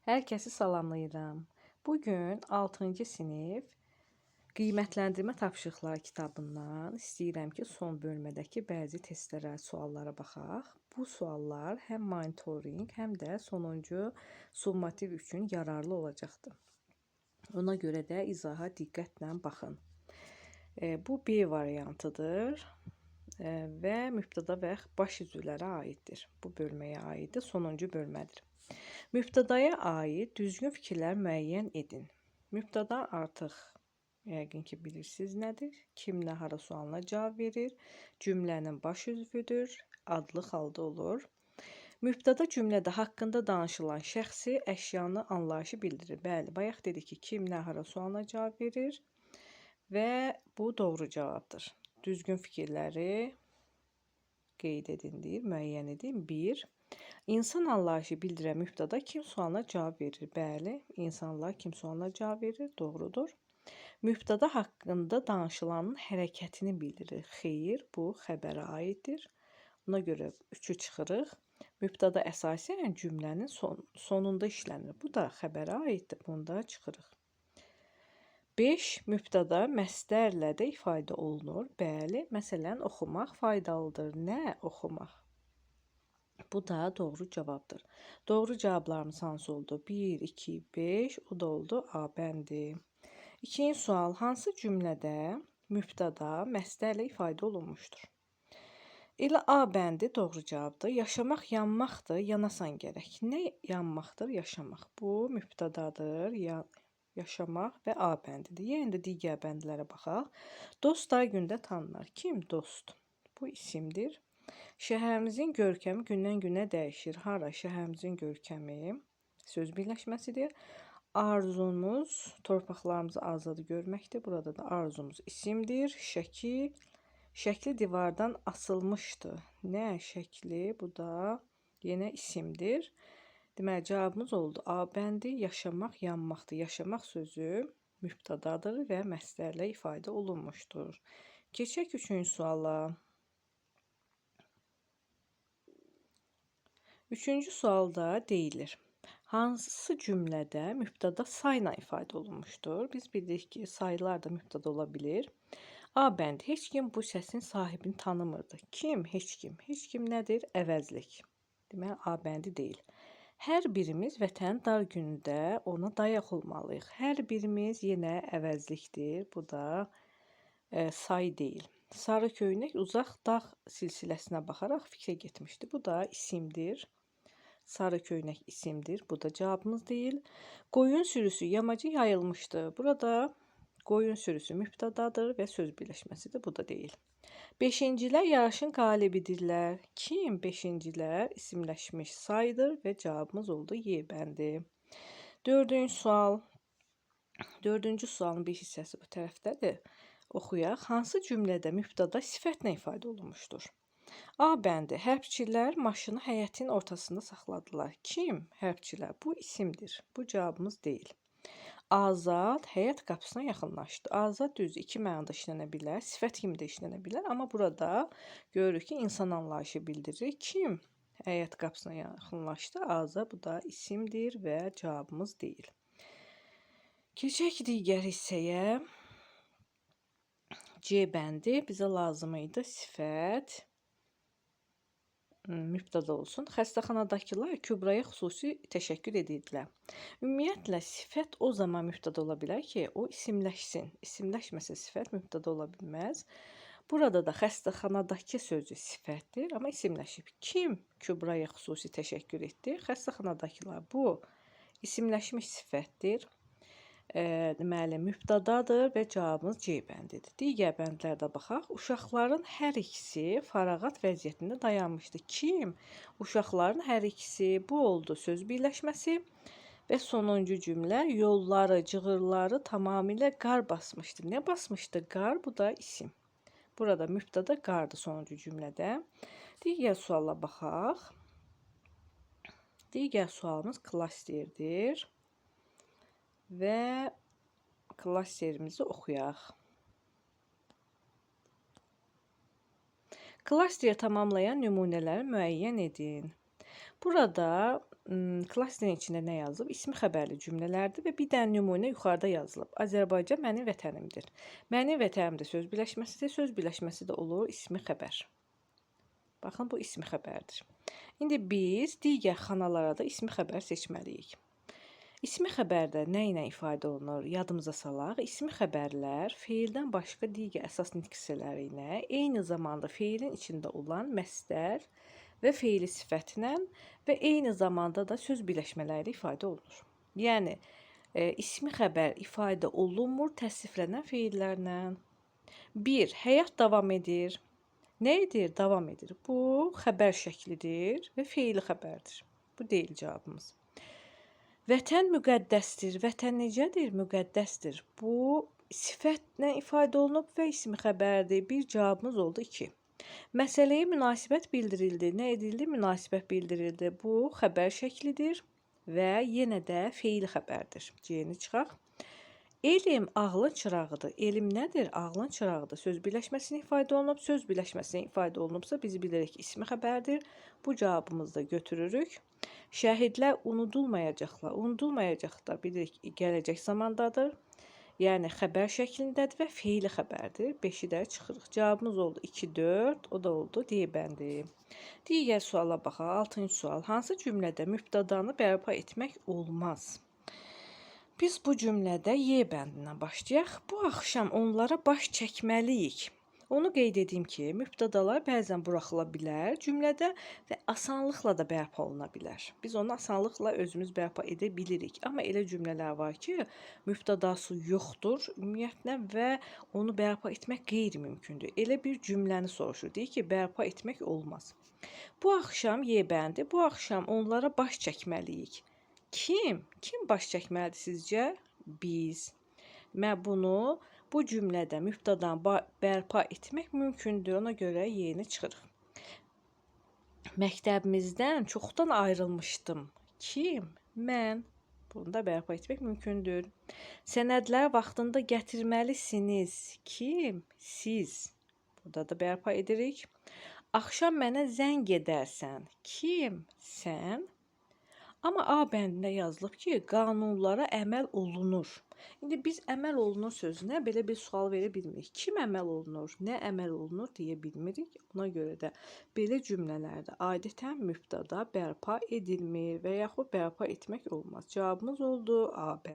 Hər kəsi salamlayıram. Bugün 6-cı sinif qiymətləndirmə tapşırıqları kitabından istəyirəm ki, son bölmədəki bəzi testlərə, suallara baxaq. Bu suallar həm monitorinq, həm də sonuncu summativ üçün yararlı olacaqdır. Ona görə də izaha diqqətlə baxın. Bu B variantıdır və mübtəda və baş üzvlərə aiddir. Bu bölməyə aiddir, sonuncu bölmədir. Mübtədaya aid düzgün fikirlər müəyyən edin. Mübtəda artıq yəqin ki bilirsiniz nədir? Kim, nə, hara sualına cavab verir. Cümlənin baş üzvüdür, adlıq halda olur. Mübtəda cümlədə haqqında danışılan şəxsi, əşyanı, anlayışı bildirir. Bəli, bayaq dedik ki, kim, nə, hara sualına cavab verir və bu doğru cavabdır. Düzgün fikirləri qeyd edin deyir, müəyyən edin. 1. İnsan anlayışı bildirən mübtəda kim sualına cavab verir? Bəli, insanlar kim sualına cavab verir? Doğrudur. Mübtəda haqqında danışılanın hərəkətini bildirir. Xeyr, bu xəbərə aiddir. Buna görə 3-ü çıxırıq. Mübtəda əsasən cümlənin sonunda işlənir. Bu da xəbərə aiddir. Bunu da çıxırıq. 5. Mübtəda məstərlə də ifadə olunur. Bəli, məsələn, oxumaq faydalıdır. Nə oxumaq? Bu da doğru cavabdır. Doğru cavablarımız hansı oldu? 1, 2, 5, o da oldu A bəndi. İkinci sual, hansı cümlədə mübtəda məstərlə ifadə olunmuşdur? Elə A bəndi doğru cavabdır. Yaşamaq yanmaqdır, yanasan gərək. Nə yanmaqdır? Yaşamaq. Bu mübtədadır, yaşamaq və A bəndidir. Yəni də digər bəndlərə baxaq. Dost ay gündə tanınar. Kim? Dost. Bu isimdir. Şəhərimizin görkəmi gündən günə dəyişir. Hara? Şəhərimizin görkəmi söz birləşməsidir. Arzumuz torpaqlarımızı azad görməkdir. Burada da arzumuz isimdir. Şəkli divardan asılmışdı. Nə şəkli? Bu da yenə isimdir. Deməli, cavabımız oldu. A bəndi yaşamaq yanmaqdır. Yaşamaq sözü mübtədadır və məstərlə ifadə olunmuşdur. Keçək üçüncü suala. Üçüncü sualda deyilir. Hansı cümlədə mübtəda sayla ifadə olunmuşdur? Biz bilirik ki, saylar da mübtəda ola bilir. A bəndi. Heç kim bu səsin sahibini tanımırdı. Kim? Heç kim. Heç kim nədir? Əvəzlik. Deməli, A bəndi deyil. Hər birimiz vətənin dar günündə ona dayaq olmalıyıq. Hər birimiz yenə əvəzlikdir. Bu da say deyil. Sarı köynək uzaq dağ silsiləsinə baxaraq fikrə getmişdi. Bu da isimdir. Sarı köynək isimdir. Bu da cavabımız deyil. Qoyun sürüsü yamacı yayılmışdı. Burada qoyun sürüsü mübtədadır və söz birləşməsidir. Bu da deyil. Beşincilər yarışın qalibidirlər. Kim? Beşincilər isimləşmiş saydır və cavabımız oldu Y bəndi. Dördüncü sual. Dördüncü sualın bir hissəsi bu tərəfdədir. Oxuyaq. Hansı cümlədə mübtəda sifətlə ifadə olunmuşdur? A bəndi. Hərbçilər maşını həyətin ortasında saxladılar. Kim? Hərbçilər. Bu isimdir. Bu cavabımız deyil. Azad həyət qapısına yaxınlaşdı. Azad düzdür, iki mənada işlənə bilər, sifət kimi də işlənə bilər. Amma burada görürük ki, insan anlayışı bildirir. Kim həyət qapısına yaxınlaşdı? Azad, bu da isimdir və cavabımız deyil. Keçək digər hissəyə. C bəndi bizə lazım idi sifət mübtəda olsun. Xəstəxanadakılar Kübraya xüsusi təşəkkür edirdilər. Ümumiyyətlə, sifət o zaman mübtəda ola bilər ki, o isimləşsin. İsimləşməsə sifət mübtəda ola bilməz. Burada da xəstəxanadakı sözü sifətdir, amma isimləşib. Kim Kübraya xüsusi təşəkkür etdi? Xəstəxanadakılar. Bu isimləşmiş sifətdir. Deməli, mübtədadır və cavabımız C bəndidir. Digər bəndlərdə baxaq. Uşaqların hər ikisi farağat vəziyyətində dayanmışdı. Kim? Uşaqların hər ikisi. Bu oldu söz birləşməsi. Və sonuncu cümlə yolları, cığırları tamamilə qar basmışdı. Nə basmışdı? Qar, bu da isim. Burada mübtəda qardır sonuncu cümlədə. Digər suala baxaq. Digər sualımız klasterdir. Və klasterimizi oxuyaq. Klasteri tamamlayan nümunələri müəyyən edin. Burada Klasterin içində nə yazılıb? İsmi xəbərli cümlələrdir və bir dənə nümunə yuxarıda yazılıb. Azərbaycan mənim vətənimdir. Mənim vətənimdir söz birləşməsidir. Söz birləşməsi də olur ismi xəbər. Baxın, bu ismi xəbərdir. İndi biz digər xanalara da ismi xəbər seçməliyik. İsmi xəbərdə nə ilə ifadə olunur? Yadımıza salaq. İsmi xəbərlər feildən başqa digər əsas nitq hissələri ilə eyni zamanda feilin içində olan məsdər və feili sifətlə və eyni zamanda da söz birləşmələri ilə ifadə olunur. Yəni, ismi xəbər ifadə olunmur təsriflənən feillərlə. 1. Həyat davam edir. Nə edir? Davam edir. Bu xəbər şəklidir və feili xəbərdir. Bu deyil cavabımız. Vətən müqəddəsdir. Vətən necədir? Müqəddəsdir. Bu sifətlə ifadə olunub və ismi xəbərdir. Bir cavabımız oldu 2. Məsələyə münasibət bildirildi. Nə edildi? Münasibət bildirildi. Bu xəbər şəklidir və yenə də feili xəbərdir. C-ni çıxaq. Elm ağlın çırağıdır. Elm nədir? Ağlın çırağıdır. Söz birləşməsini ifadə olunub. Söz birləşməsini ifadə olunubsa biz bilirik ki, ismi xəbərdir. Bu cavabımızı da götürürük. Şəhidlər unudulmayacaqlar. Unudulmayacaq da bilirik ki, gələcək zamandadır. Yəni xəbər şəklindədir və feili xəbərdir. 5-i də çıxırıq. Cavabımız oldu 2, 4. O da oldu D bəndi. Digər suala baxaq. 6-cı sual. Hansı cümlədə mübtədanı bərpa etmək olmaz? Biz bu cümlədə Y bəndindən başlayaq. Bu axşam onlara baş çəkməliyik. Onu qeyd edim ki, mübtədalar bəzən buraxıla bilər cümlədə və asanlıqla da bərpa oluna bilər. Biz onu asanlıqla özümüz bərpa edə bilirik. Amma elə cümlələr var ki, mübtədası yoxdur ümumiyyətlə və onu bərpa etmək qeyri-mümkündür. Elə bir cümləni soruşur. Deyir ki, bərpa etmək olmaz. Bu axşam Y bəndi, bu axşam onlara baş çəkməliyik. Kim? Kim baş çəkməlidir sizcə? Biz. Mən bunu bu cümlədə mübtədanı bərpa etmək mümkündür. Ona görə Y-ni çıxırıq. Məktəbimizdən çoxdan ayrılmışdım. Kim? Mən. Bunu da bərpa etmək mümkündür. Sənədləri vaxtında gətirməlisiniz. Kim? Siz. Burada da bərpa edirik. Axşam mənə zəng edərsən. Kim? Sən. Amma A bəndində yazılıb ki, qanunlara əməl olunur. İndi biz əməl olunur sözünə belə bir sual verə bilmirik. Kim əməl olunur, nə əməl olunur deyə bilmirik. Ona görə də belə cümlələrdə adətən mübtəda bərpa edilmir və yaxud bərpa etmək olmaz. Cavabımız oldu A bəndi.